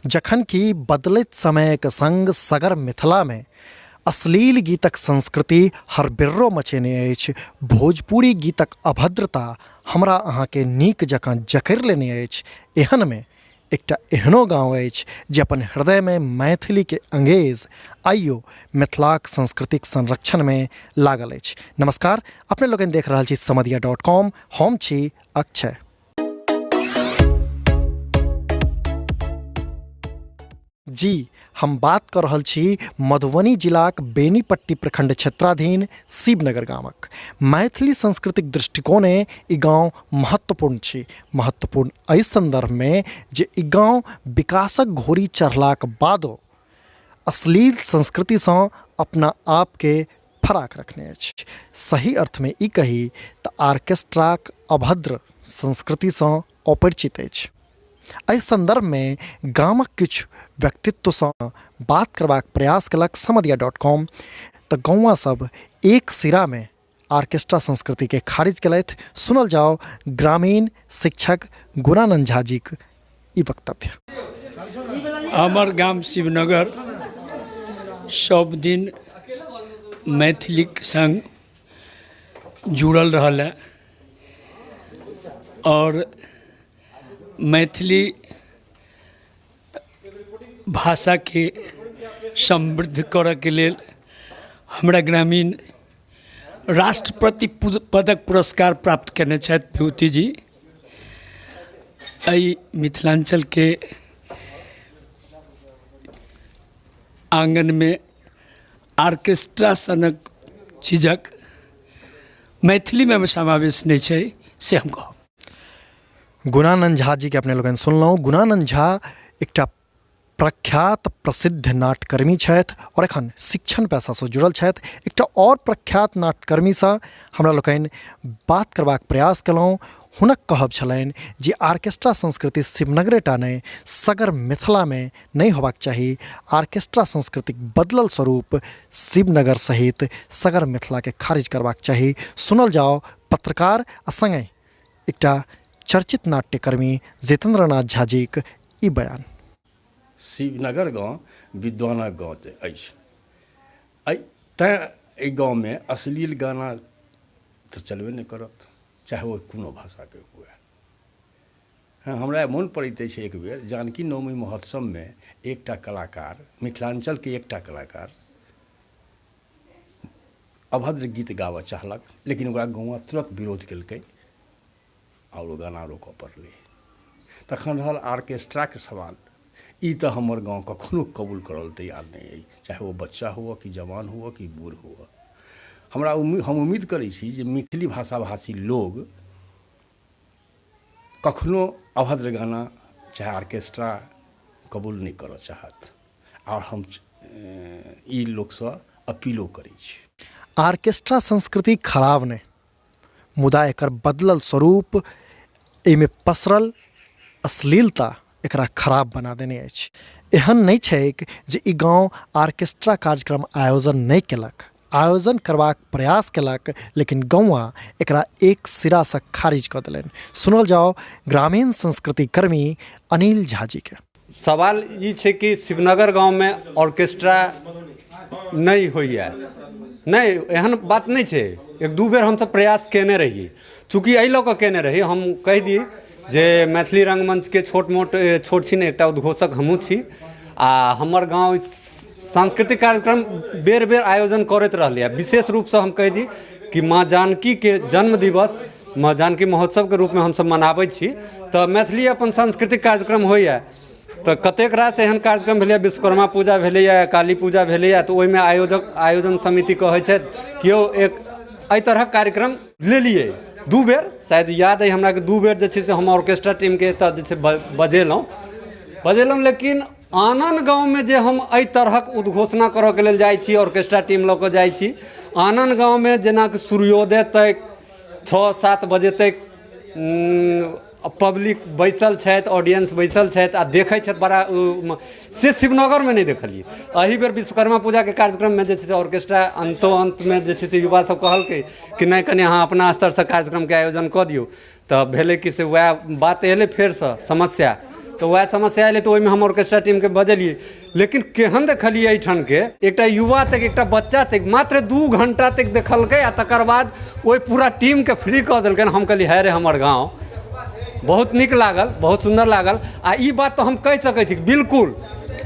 जखन कि बदलैत समयक संग सगर मिथिलामे अश्लील गीतक संस्कृति हरबिर्रो मचेने अछि। भोजपुरी गीतक अभद्रता हमरा अहाँके नीक जकाँ जकड़ि लेने अछि। एहनमे एकटा एहनो गाँव अछि जे अपन हृदयमे मैथिलीके अंगेज आइयो मिथिलाक संस्कृतिक संरक्षणमे लागल अछि। नमस्कार, अपने लोकनि देख रहल छी समदिया डॉट कॉम, हम छी अक्षय। जी, हम बात कऽ रहल छी मधुबनी जिलाक बेनीपट्टी प्रखंड क्षेत्राधीन शिवनगर गामक। मैथिली संस्कृतिक दृष्टिकोणे ई गाँव महत्वपूर्ण छी। महत्वपूर्ण एहि सन्दर्भमे जे ई गाँव विकासक घोड़ी चढ़लाक बादो अश्लील संस्कृतिसँ अपना आपके फराक रखने अछि। सही अर्थमे ई कही तऽ आर्केस्ट्राक अभद्र संस्कृतिसँ अपरिचित अछि। एहि सन्दर्भमे गामक किछु व्यक्तित्वसँ बात करबाक प्रयास केलक समदिया डॉट कॉम तऽ गौआँ सब एक सिरामे आर्केस्ट्रा संस्कृतिके खारिज केलथि। सुनल जाओ ग्रामीण शिक्षक गुणानंद झा जीक ई वक्तव्य। हमर गाम शिवनगर सब दिन मैथिलीक संग जुड़ल रहल है आओर मैथिली भाषाके समृद्ध करऽके लेल हमरा ग्रामीण राष्ट्रपति पदक पुरस्कार प्राप्त कयने छथि विभूति जी। एहि मिथिलाञ्चलके आङ्गनमे आर्केस्ट्रा सनक चीजक मैथिलीमे समावेश नहि छै से हम कहब। गुणानंद झा जीके अपने लोकनि सुनलहुँ। गुणानंद झा एकटा प्रख्यात प्रसिद्ध नाटकर्मी छथि आओर एखन शिक्षण पेशासँ जुड़ल छथि। एकटा आओर प्रख्यात नाटकर्मीसँ हमरा लोकनि बात करबाक प्रयास केलहुँ। हुनक कहब छलनि जे आर्केस्ट्रा संस्कृति शिवनगरेटा नहि सगर मिथिलामे नहि होबाक चाही। आर्केस्ट्रा संस्कृतिक बदलल स्वरूप शिवनगर सहित सगर मिथिलाके खारिज करबाक चाही। सुनल जाओ पत्रकार आ सङ्गहि एकटा चर्चित नाट्यकर्मी जितेन्द्रनाथ झा जीक ई बयान। शिवनगर गाँव विद्वानक गाँव अछि। तैँ एहि गाँवमे अश्लील गाना तऽ चलबे नहि करत, चाहे ओ कोनो भाषाके हुए। हँ, हमरा मोन पड़ैत अछि एक बेर जानकी नवमी महोत्सवमे एकटा कलाकार, मिथिलाञ्चलके एकटा कलाकार अभद्र गीत गाबऽ चाहलक, लेकिन ओकरा गौआँ तुरन्त विरोध केलकै आओर ओ गाना रोकऽ पड़लै। तखन रहल आर्केस्ट्राके सवाल, ई तऽ हमर गाँव कखनो कबूल करऽ लए तैयार नहि अइ, चाहे ओ बच्चा हुअ कि जवान हुअ कि बूढ़ हुअ। हमरा उम्मीद, हम उम्मीद करै छी जे मैथिली भाषा भाषी लोग कखनो अभद्र गाना चाहे आर्केस्ट्रा कबूल नहि करऽ चाहत। आओर हम ई लोकसँ अपीलो करै छी। आर्केस्ट्रा संस्कृति खराब नहि, मुदा एकर बदलल स्वरूप, एहिमे पसरल अश्लीलता एकरा खराब बना देने अछि। एहन नहि छैक जे ई गाँव आर्केस्ट्रा कार्यक्रम आयोजन नहि केलक, आयोजन करबाक प्रयास केलक, लेकिन गौआँ एकरा एक सिरासँ खारिज कऽ देलनि। सुनल जाओ ग्रामीण संस्कृतिकर्मी अनिल झा जीके। सवाल ई छै कि शिवनगर गाँवमे ऑर्केस्ट्रा नहि होइए। नहि, एहन बात नहि छै, एक दू बेर हमसब प्रयास कयने रहियै। चूँकि एहि लऽ कऽ कयने रही, हम कहि दी जे मैथिली रङ्गमञ्चके छोट मोट छोट छिन एकटा उद्घोषक हमहूँ छी आ हमर गाँव सांस्कृतिक कार्यक्रम बेर बेर आयोजन करैत रहलैए। विशेष रूपसँ हम कहि दी कि माँ जानकीके जन्म दिवस माँ जानकी महोत्सवके रूपमे हमसब मनाबै छी, तऽ मैथिली अपन सांस्कृतिक कार्यक्रम होइए। तऽ कतेक रास एहन कार्यक्रम भेलैए, विश्वकर्मा पूजा भेलैए, काली पूजा भेलैए, तऽ ओहिमे आयोजक आयोजन समिति कहै छथि कि यौ एक एहि तरहक कार्यक्रम लेलियै। दू बेर शायद याद अइ हमरा कि दू बेर जे छै से हम ऑर्केस्ट्रा टीमके एतऽ जे छै बजेलहुँ बजेलहुँ, लेकिन आन आन गाँवमे जे हम एहि तरहक उद्घोषणा करऽके लेल जाइ छी, ऑर्केस्ट्रा टीम लऽ कऽ जाइ छी, आन आन गाँवमे जेनाकि सूर्योदय तक 6-7 बजे तक पब्लिक बैसल छथि, ऑडियंस बैसल छथि आ देखै छथि बड़ा, से शिवनगरमे नहि देखलियै। एहि बेर विश्वकर्मा पूजाके कार्यक्रममे जे छै से ऑर्केस्ट्रा अन्तो अन्तमे जे छै से युवा सब कहलकै कि नहि कनि अहाँ अपना स्तरसँ कार्यक्रमके आयोजन कऽ दियौ। तऽ भेलै कि से वएह बात एलै फेरसँ समस्या। तऽ वएह समस्या एलै तऽ ओहिमे हम ऑर्केस्ट्रा टीमके बजेलियै। लेकिन केहन देखलियै एहिठामके एकटा युवा तक, एकटा बच्चा तक मात्र 2 घंटा तक देखलकै आ तकर बाद ओहि पूरा टीमके फ्री कऽ देलकै। हम कहलियै है रे हमर गाँव, बहुत नीक लागल, बहुत सुन्दर लागल। आ ई बात तऽ हम कहि सकै छी बिल्कुल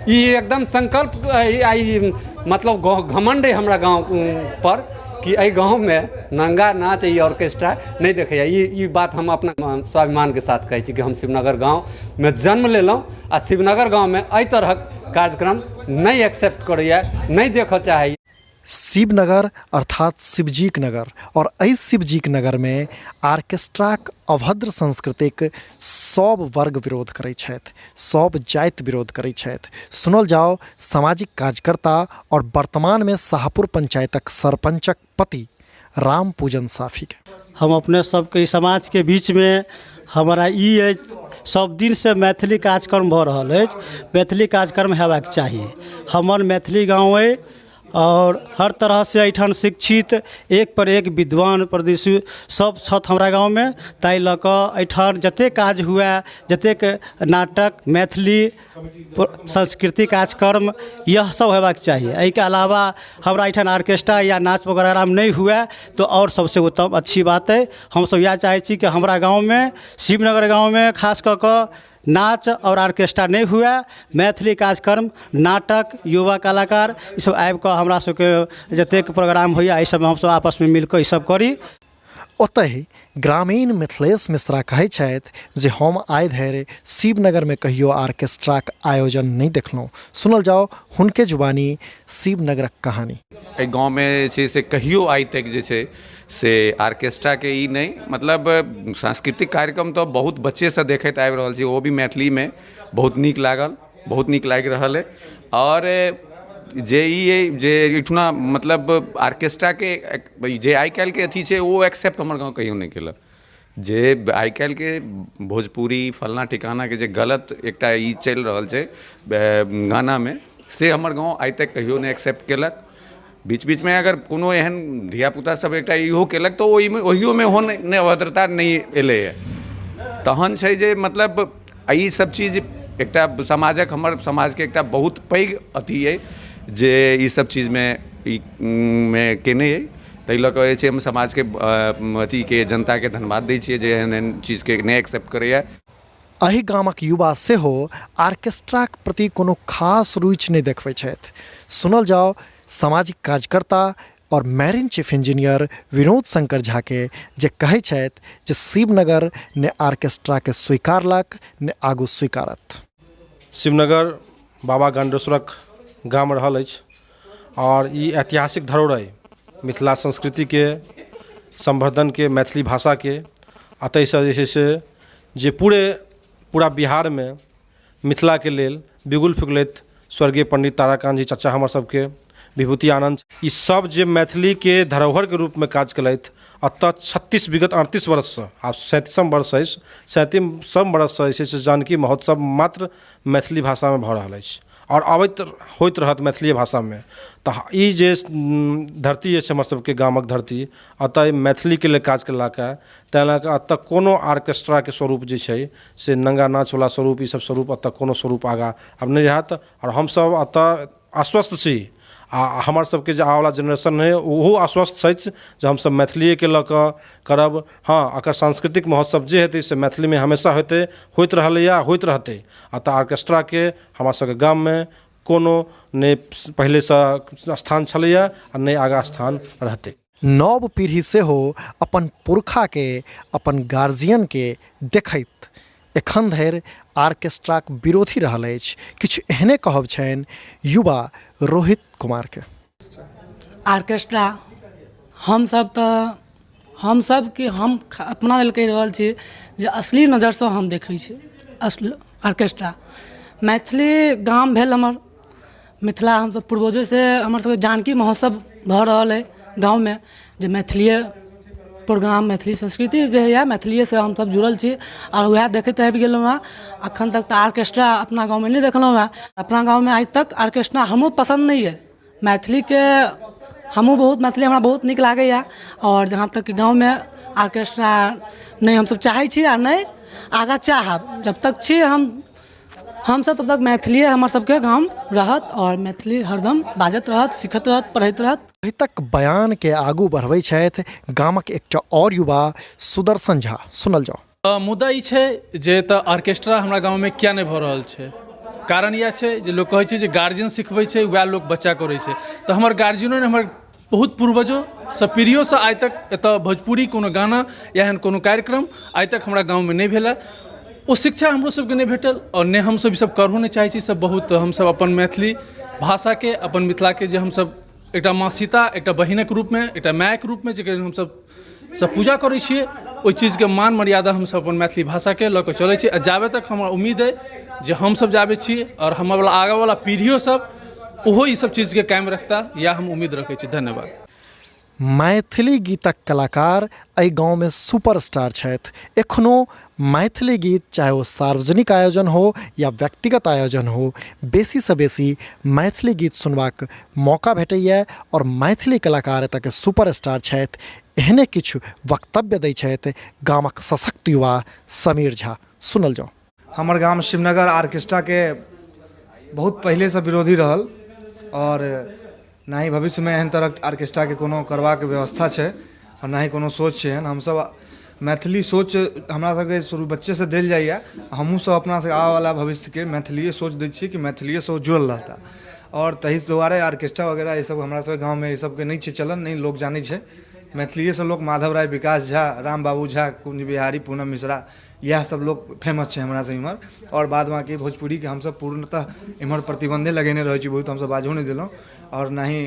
ई एकदम संकल्प ई मतलब घमण्ड अइ हमरा गाँव पर कि एहि गाँवमे नंगा नाच ई ऑर्केस्ट्रा नहि देखैए। ई बात हम अपना स्वाभिमानके साथ कहै छी कि हम शिवनगर गाँवमे जन्म लेलहुँ आ शिवनगर गाँवमे एहि तरहक कार्यक्रम नहि एक्सेप्ट करैए, नहि देखऽ चाहैए। शिवनगर अर्थात शिवजीक नगर और एहि शिवजीक नगरमे आर्केस्ट्राक अभद्र संस्कृतिक सब वर्ग विरोध करै छथि, सब जाति विरोध करै छथि। सुनल जाओ सामाजिक कार्यकर्ता और वर्तमानमे शाहपुर पंचायतक सरपंचक पति राम पूजन साफीके। हम अपने सबके ई समाजके बीचमे हमरा ई अछि सब दिनसँ मैथिली कार्यक्रम भऽ रहल अछि, मैथिली कार्यक्रम हेबाक चाही। हमर मैथिली गाँव अइ आओर हर तरहसँ एहिठाम शिक्षित एक पर एक विद्वान प्रदूषी सब छथि हमरा गाँवमे। ताहि लऽ कऽ एहिठाम जतेक काज हुए, जतेक नाटक मैथिली सांस्कृतिक कार्यक्रम इएह सब हेबाक चाही। एहिके अलावा हमरा एहिठाम ऑर्केस्ट्रा या नाच प्रोग्राम नहि हुए तऽ आओर सबसँ उत्तम अच्छी बात अइ। हमसब इएह चाहै छी कि हमरा गाँवमे शिवनगर गाँवमे खास कऽ कऽ नाच आओर ऑर्केस्ट्रा नहि हुए, मैथिली कार्यक्रम नाटक युवा कलाकार ईसब आबिकऽ हमरा सबके जतेक प्रोग्राम होइए एहि सबमे हमसब आपसमे मिलिकऽ ईसब करी। ओतहि ग्रामीण मिथिलेश मिश्रा कहै छथि जे हम आइ धरि शिवनगरमे कहियो आर्केस्ट्राक आयोजन नहि देखलहुँ। सुनल जाओ हुनके जुबानी शिवनगरक कहानी। एहि गाँवमे जे छै से कहियो आइ तक जे छै से आर्केस्ट्राके ई नहि, मतलब सांस्कृतिक कार्यक्रम तऽ बहुत बच्चेसँ देखैत आबि रहल छी, ओहो भी मैथिलीमे बहुत नीक लागल, बहुत नीक लागि रहल अइ। आओर जे ई अइ जे एहिठुना मतलब आर्केस्ट्राके जे आइ काल्हिके अथी छै ओ एक्सेप्ट हमर गाँव कहियो नहि केलक। जे आइ काल्हिके भोजपुरी फलना ठिकानाके जे गलत एकटा ई चलि रहल छै गानामे, से हमर गाँव आइ तक कहियो नहि एक्सेप्ट केलक। बीच बीचमे अगर कोनो एहन धियापुता सब एकटा इहो केलक तऽ ओहिमे ओहियोमे ओहन नहि अभद्रता नहि एलैए। तहन छै जे मतलब ई सब चीज एकटा समाजक हमर समाजके एकटा बहुत पैघ अथी अइ जे ई सब चीजमे ई मे केने अइ। ताहि लऽ कऽ जे छै हम समाजके अथीके जनताके धन्यवाद दै छियै जे एहन एहन चीजके नहि एक्सेप्ट करैए। एहि गामक युवा सेहो आर्केस्ट्राक प्रति कोनो खास रुचि नहि देखबै छथि। सुनल जाओ सामाजिक कार्यकर्ता और marine chief engineer Vinod Shankar Jha के जे कहै छथि जे शिवनगर ने आर्केस्ट्रा के स्वीकारलक ने आगू स्वीकारत। शिवनगर बाबा गण्डेश्वरक गाम रहल अछि आओर ई ऐतिहासिक धरोहर अइ मिथिला संस्कृतिके संवर्धनके, मैथिली भाषाके। आ ताहिसँ जे छै से जे पूरा बिहारमे मिथिलाके लेल बिगुल फुकलथि स्वर्गीय पंडित ताराकान्त जी चचा हमर सबके, विभूति आनन्द, ई सब जे मैथिलीके धरोहरके रूपमे काज केलथि। एतऽ 36 विगत 38 वर्षसँ, आब 37 वर्ष अछि, 37 वर्षसँ जे छै से जानकी महोत्सव मात्र मैथिली भाषामे भऽ रहल अछि आओर अबैत होइत रहत मैथिलिए भाषामे। तऽ ई जे धरती अछि हमर सबके गामक धरती, एतऽ मैथिलीके लेल काज केलक ताहि लऽ कऽ एतऽ कोनो आर्केस्ट्राके स्वरूप जे छै से नङ्गा नाचवला स्वरूप, ई सब स्वरूप एतऽ कोनो स्वरूप आगाँ आब नहि रहत। आओर हमसब एतऽ आश्वस्त छी आ हमर सबके जे आबऽवला जेनरेशन अइ ओहो आश्वस्त छथि जे हमसब मैथिलिएके लऽ कऽ करब। हँ, एकर सांस्कृतिक महोत्सव जे हेतै से मैथिलीमे हमेशा हेतै, होइत रहलैए, होइत रहतै। एतऽ आर्केस्ट्राके हमरा सबके गाममे कोनो नहि पहिलेसँ स्थान छलैए आ नहि आगाँ स्थान रहतै। नव पीढ़ी सेहो अपन पुरखाके, अपन गार्जियनके देखैत एखन धरि आर्केस्ट्राक विरोधी रहल अछि। किछु एहने कहब छनि युवा रोहित कुमारके। आर्केस्ट्रा हमसब तऽ हमसब कि हम अपना लेल कहि रहल छी जे असली नजरसँ हम देखै छी असल आर्केस्ट्रा। मैथिली गाम भेल हमर मिथिला, हमसब पूर्वजेसँ हमर सबके जानकी महोत्सव भऽ रहल अइ गाँवमे जे मैथिलिये प्रोग्राम, मैथिली संस्कृति जे होइए मैथिलियेसँ हमसब जुड़ल छी आओर वएह देखैत आबि गेलहुँ हँ। एखन तक तऽ आर्केस्ट्रा अपना गाँवमे नहि देखलहुँ हँ। अपना गाँवमे आइ तक आर्केस्ट्रा हमरो पसन्द नहि अइ। मैथिलीके हमहूँ बहुत, मैथिली हमरा बहुत नीक लागैए आओर जहाँ तक गाँवमे आर्केस्ट्रा नहि हमसब चाहै छी आओर नहि आगाँ चाहब। जब तक छी हम हमसब तब तक मैथिलिए हमर सबके गाम रहत आओर मैथिली हरदम बाजैत रहत सिखैत रहत पढ़ैत रहत। रोहितक बयानके आगू बढ़बै छथि गामक एकटा आओर युवा सुदर्शन झा, सुनल जाउ। मुद्दा ई छै जे एतऽ ऑर्केस्ट्रा हमरा गाँवमे किया नहि भऽ रहल छै। कारण इएह छै जे लोक कहै छै जे गार्जियन सिखबै छै वएह लोक बच्चा करै छै, तऽ हमर गार्जियनो नहि, हमर बहुत पूर्वजो सँ पीढ़ियोसँ आइ तक एतऽ भोजपुरी कोनो गाना या एहन कोनो कार्यक्रम आइ तक हमरा गाँवमे नहि भेल हँ। ओ शिक्षा हमरो सबके नहि भेटल आओर नहि हमसब ई सब करहो नहि चाहै छी। सब बहुत हमसब अपन मैथिली भाषाके, अपन मिथिलाके जे हमसब एकटा माँ सीता, एकटा बहिनक रूपमे, एकटा मायके रूपमे जकर हमसब सब पूजा करै छियै, ओहि चीजके मान मर्यादा हमसब अपन मैथिली भाषाके लऽ कऽ चलै छी। आ जाबे तक हमरा उम्मीद अइ जे हमसब जाबे छी आओर हमर वला आगाँवला पीढ़ियो सब ओहो ई सब चीजके कायम रखता, इएह हम उम्मीद रखै छी। धन्यवाद। मैथिली गीतक कलाकार एहि गाँवमे सुपरस्टार छथि। एखनो मैथिली गीत चाहे ओ सार्वजनिक आयोजन हो या व्यक्तिगत आयोजन हो, बेसीसँ बेसी मैथिली गीत सुनबाक मौका भेटैए आओर मैथिली कलाकार एतऽके सुपरस्टार छथि। एहने किछु वक्तव्य दै छथि गामक सशक्त युवा समीर झा, सुनल जाउ। हमर गाम शिवनगर आर्केस्ट्राके बहुत पहिलेसँ विरोधी रहल आओर ना ही भविष्यमे एहन तरहक आर्केस्ट्राके कोनो करबाक व्यवस्था छै आओर ना ही कोनो सोच छै एहन। हमसभ मैथिली सोच हमरा सबके शुरू बच्चेसँ देल जाइए, हमहूँ सब अपना सबके आबऽवला भविष्यके मैथिलिए सोच दै छियै कि मैथिलिएसँ ओ जुड़ल रहता। आओर ताहि दुआरे आर्केस्ट्रा वगैरह ई सब हमरा सबके गाँवमे ई सबके नहि छै चलन, नहि लोक जानै छै। मैथिलिएसँ लोक माधव राय, विकास झा, राम बाबू झा, कुंज बिहारी, पूनम मिश्रा, इएह सब लोक फेमस छै हमरा सब इमहर। आओर बाद बाँकी भोजपुरीके हमसब पूर्णतः इमहर प्रतिबन्धे लगेने रहै छी, बहुत हमसब बाजहो नहि देलहुँ आओर ना ही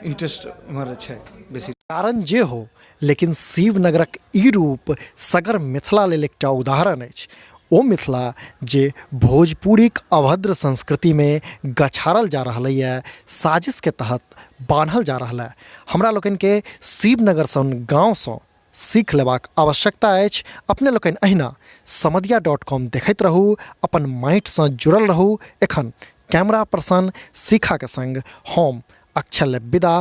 इंट्रेस्ट इमहर छै बेसी। कारण जे हो, लेकिन शिवनगरक ई रूप सगर मिथिला लेल एकटा उदाहरण अछि। ओ मिथिला जे भोजपुरीक अभद्र संस्कृतिमे गछारल जा रहलैए, साजिशके तहत बान्हल जा रहलए। हमरा लोकनिके शिवनगर सन गाँवसँ सीख लेबाक आवश्यकता अछि। अपने लोकनि अहिना समदिया डॉट कॉम देखैत रहू, अपन माटिसँ जुड़ल रहू। एखन कैमरा पर्सन शिखाके संग हम अक्षय विदा।